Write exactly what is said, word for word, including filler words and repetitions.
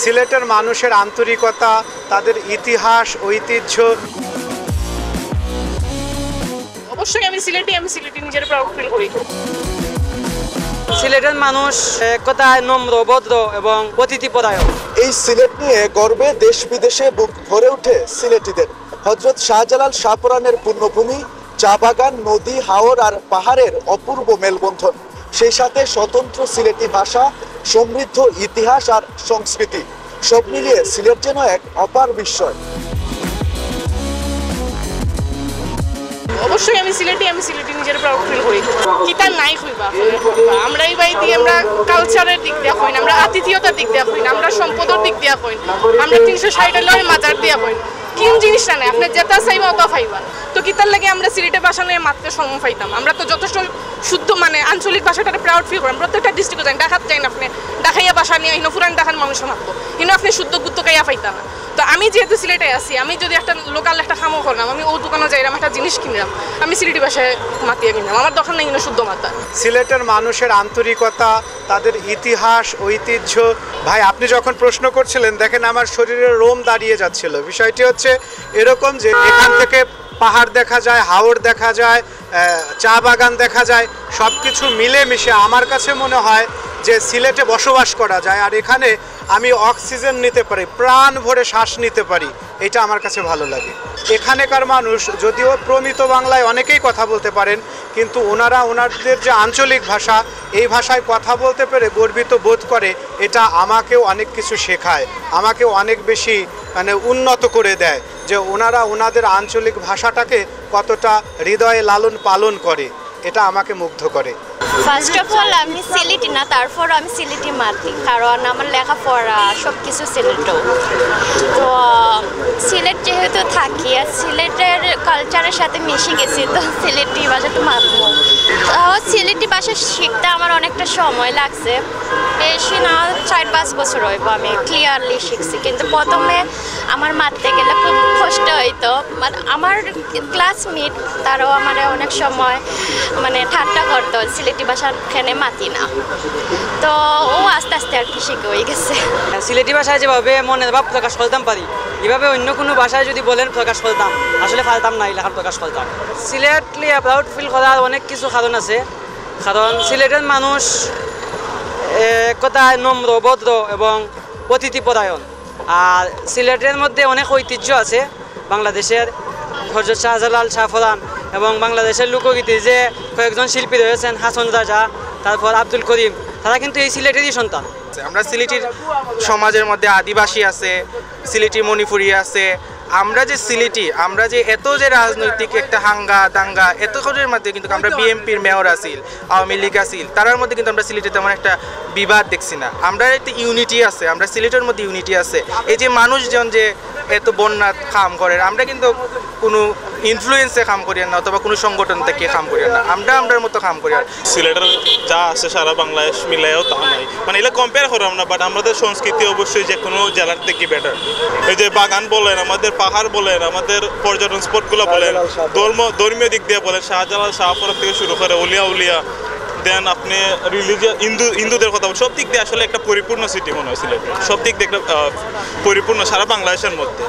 সিলেটের মানুষের আন্তরিকতা, তাদের ইতিহাস, ঐতিহ্য। অবশ্যই আমি সিলেটি, আমি সিলেটি, নিজের প্রাউড ফিল করি। সিলেটের মানুষ এক কথায় নম্র, ভদ্র এবং অতিথিপরায়ণ। এই সিলেট নিয়ে গর্বে দেশ বিদেশে বুক ভরে ওঠে সিলেটিদের। হজরত শাহজালাল শাহপরানের পুণ্যভূমি, চা বাগান, নদী, হাওর আর পাহাড়ের অপূর্ব মেলবন্ধন, সেই সাথে স্বতন্ত্র সিলেটি ভাষা, সমৃদ্ধ ইতিহাস আর সংস্কৃতি, সব মিলিয়ে সিলেট যেন এক অপার বিস্ময়। অবশ্যই আমি সিলেটি, আমি সিলেটি, নিজের প্রাউড ফিল করি। কিতা নাই কইবা? আমরা এই বাড়িতে আমরা কালচারের দিক দিয়া কইন, আমরা আতিথিয়তার দিক দিয়া কইন, আমরা সম্পদর দিক দিয়া কইন, আমরা তিনশো ষাট এলার মাজার দিয়া কইন। কিন জিনিসটা নাই, আপনি যেটা চাইবা ওটা পাইবা। তো কিতার লাগি আমরা সিলেটি ভাষা নিয়ে মাততে শরম পাইতাম? আমরা তো যথেষ্ট শুদ্ধ, মানে, আঞ্চলিক ভাষাটারে প্রাউড ফিল করেন। প্রত্যেকটা ডিস্ট্রিক্টে যান, ঢাকাত যান, আপনি ঢাকাইয়া ভাষা নিয়ে, ইনো পুরান ঢাকার মানুষ মাতবো, ইনো আপনি শুদ্ধ গুত্তকাইয়া পাইতা না। তো আমি যেহেতু সিলেটে আছি, আমি যদি একটা লোকাল একটা কামও করলাম, আমি ও দোকানে যাইলাম, একটা জিনিস কিনলাম, আমি সিলেটি ভাষায় মাতিয়া কিনলাম, আমার দরকার নাই ইনো শুদ্ধ মাতা। সিলেটের মানুষের আন্তরিকতা, তাদের ইতিহাস, ঐতিহ্য। ভাই, আপনি যখন প্রশ্ন করছিলেন, দেখেন, আমার শরীরের রোম দাঁড়িয়ে যাচ্ছিল। বিষয়টি হচ্ছে এরকম যে এখান থেকে পাহাড় দেখা যায়, হাওর দেখা যায়, আহ, চা বাগান দেখা যায়। সব কিছু মিলেমিশে আমার কাছে মনে হয় যে সিলেটে বসবাস করা যায়, আর এখানে আমি অক্সিজেন নিতে পারি, প্রাণ ভরে শ্বাস নিতে পারি। এটা আমার কাছে ভালো লাগে। এখানেকার মানুষ যদিও প্রমিত বাংলায় অনেকেই কথা বলতে পারেন, কিন্তু ওনারা ওনাদের যে আঞ্চলিক ভাষা, এই ভাষায় কথা বলতে পেরে গর্বিত বোধ করে। এটা আমাকেও অনেক কিছু শেখায়, আমাকেও অনেক বেশি, মানে, উন্নত করে দেয় যে ওনারা ওনাদের আঞ্চলিক ভাষাটাকে কতটা হৃদয়ে লালন পালন করে, এটা আমাকে মুগ্ধ করে। ফার্স্ট অফ অল, আমি সিলেটি না, তারপর আমি সিলেটি মাতি, কারণ আমার লেখাপড়া সব কিছু সিলেটও। তো সিলেট যেহেতু থাকি আর সিলেটের কালচারের সাথে মিশে গেছি, তো সিলেটি ভাষা তো মাতবো। তো সিলেটি ভাষা শিখতে আমার অনেকটা সময় লাগছে, বেশি না, চার পাঁচ বছর হইব আমি ক্লিয়ারলি শিখছি, কিন্তু প্রথমে আমার মাততে গেলে খুব কষ্ট হইতো। মানে, আমার ক্লাসমেট, তারাও আমারে অনেক সময়, মানে, ঠাট্টা করতো, সিলেটি ভাষা এখানে মাতি না। তো ও আস্তে আস্তে আর কি শিখে হয়ে গেছে। সিলেটি ভাষায় যেভাবে মনের ভাব প্রকাশ করতাম পারি, এভাবে অন্য কোনো ভাষায় যদি বলেন প্রকাশ করতাম, আসলে পারতাম না এই লেখার প্রকাশ করতাম। সিলেট লিয়া প্রাউড ফিল করার অনেক কিছু কারণ আছে, কারণ সিলেটের মানুষ এক কথায় নম্র, ভদ্র এবং অতিথিপরায়ণ। আর সিলেটের মধ্যে অনেক ঐতিহ্য আছে বাংলাদেশের। হজরত শাহজালাল, শাহপরান এবং বাংলাদেশের লোকগীতি যে কয়েকজন শিল্পী রয়েছেন, হাসন রাজা, তারপর আব্দুল করিম, তারা কিন্তু এই সিলেটেরই সন্তান। আমরা সিলেটির সমাজের মধ্যে আদিবাসী আছে, সিলেটি মণিপুরি আছে। আমরা যে সিলেটি, আমরা যে এত যে রাজনৈতিক একটা হাঙ্গা দাঙ্গা, এত কিছুর মধ্যে কিন্তু আমরা বিএনপির মেয়র আছিল, আওয়ামী লীগ আছিল, তারার মধ্যে কিন্তু আমরা সিলেটে তেমন একটা বিবাদ দেখছি না। আমরা একটা ইউনিটি আছে, আমরা সিলেটের মধ্যে ইউনিটি আছে। এই যে মানুষজন যে এত বন্যাত কাম করের, আমরা কিন্তু কোনো ইনফ্লুয়েন্সে কাম করিয়ার না অথবা কোনো সংগঠন থেকে কাম করিয়ার না, আমরা আমরার মতো কাম করিয়ার। সিলেটের যা আছে সারা বাংলাদেশ মিলাইয়াও তা নাই, মানে, এগুলা কম্পেয়ার করাম না, বাট আমাদের সংস্কৃতি অবশ্যই যে কোনো জেলার থেকে বেটার। এই যে বাগান বলেন, আমাদের পাহাড় বলেন, আমাদের পর্যটন স্পটগুলো বলেন, ধর্ম, ধর্মীয় দিক দিয়ে বলেন, শাহজালাল, শাহপরান থেকে শুরু করে উলিয়া উলিয়া, দেন আপনি রিলিজিয়াস হিন্দু, হিন্দুদের কথা বলেন, সব দিক দিয়ে আসলে একটা পরিপূর্ণ সিটি মনে হয় সিলেট। সব দিক দিয়ে একটা আহ, পরিপূর্ণ সারা বাংলাদেশের মধ্যে।